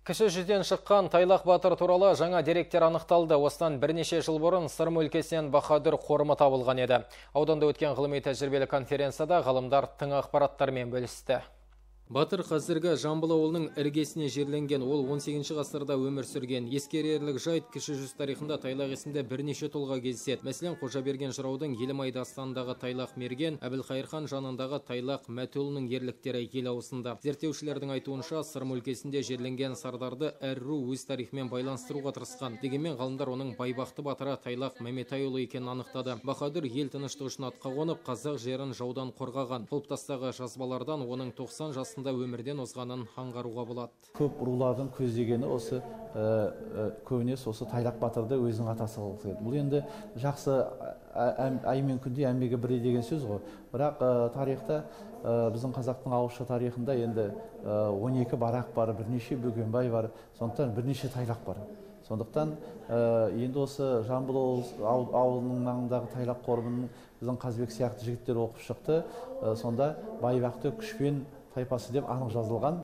Кіші жүзден шыққан Тайлақ батыр туралы жаңа деректер анықталды. Осыдан бірнеше жыл бұрын Сырым өлкесінен Баһадүр қорымы табылған еді. Ауданда өткен ғылыми тәжірибелі конференцияда ғалымдар тың ақпараттармен бөлісті. Батыр қазіргі Жамбыл ауылының іргесіне жерленген. Ол 18 ғасырда өмір сүрген. Ескерерлік жайт, Кіші жүз тарихында Тайлақ есімді бірнеше тұлға кездеседі. Мәселен, Қожаберген жыраудың Елімай дастанындағы Тайлақ мерген, Әбілқайыр хан жанындағы Тайлақ Мәтіұлының ерліктері ел аузында. Зерттеушілердің айтуынша, Сырым өлкесінде жерленген сардарды әр ру өз тарихымен байланыстыруға тырысқан. Дегенмен ғалымдар оның байбақты батыры Тайлақ Мәметайұлы екенін анықтады. Баһадүр ел тыныштығы үшін атқа қонып, қазақ жерін жаудан қорғаған. Құлпытастағы жазбалардан оның 90 жасында өмірден озғанын аңғаруға болады. Көп рулардың көздегені осы, көбінесе осы Тайлақ батырды өзінің атасы қылғысы келді. Бұл енді жақсы, ай мен күндей әмбеге бірдей деген сөз ғой. Бірақ тарихта, біздің қазақтың ауызша тарихында енді 12 барақ бар, бірнеше Бөгенбай бар, сондықтан бірнеше Тайлақ бар. Сондықтан енді осы Жамбыл ауылының маңындағы Тайлақ қорымын біздің Қазбек сияқты жігіттер оқып шықты. Сонда байбақты күшпен тайпасы деп анық жазылған.